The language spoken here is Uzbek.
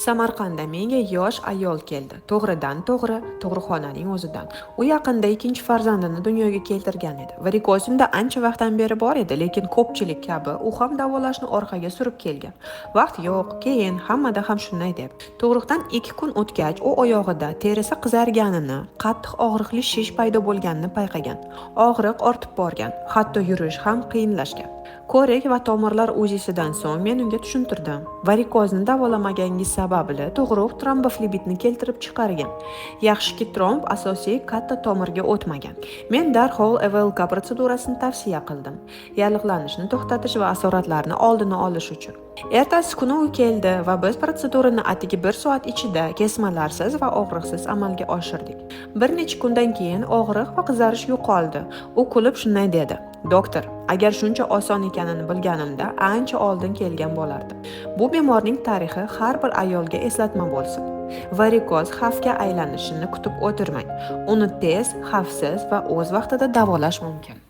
Samarqandda menga yosh ayol keldi. To'g'ridan to'g'ri tug'ruqxonaning o'zidan. U yaqinda ikkinchi farzandini dunyoga keltirgan edi. Varikoz unda ancha vaqtdan beri bor edi, lekin ko'pchilik kabi u ham davolashni orqaga surib kelgan. Vaqt yo'q, keyin hammada ham shunday deb. Tug'ruqdan 2 kun o'tgach, u oyog'ida terisi qizarganini, qattiq og'riqli shish paydo bo'lganini payqagan. Og'riq ortib borgan, hatto yurish ham qiyinlashgan. Ko'rik va tomirlar UZIsidan so'ng men unga tushuntirdim. Varikozni davolamagangingiz sababli tug'ruq tromboflebitni keltirib chiqargan. Yaxshiki, tromb asosiy katta tomirga o'tmagan. Men darhol EVLK protsedurasini tavsiya qildim. Yallig'lanishni to'xtatish va asoratlarni oldini olish uchun. Ertasi kuni u keldi va biz protsedurani atigi 1 soat ichida kesmalarsiz va og'riqsiz amalga oshirdik. Bir necha kundan keyin og'riq va qizarish yo'qoldi. U kulib shunday dedi: "Doktor, agar shuncha oson ekanini bilganimda ancha oldin kelgan bo'lardim." Bu bemorning tarixi har bir ayolga eslatma bo'lsin. Varikoz xavfga aylanishini kutib o'tirmang. Uni tez, xavfsiz va o'z vaqtida davolash mumkin.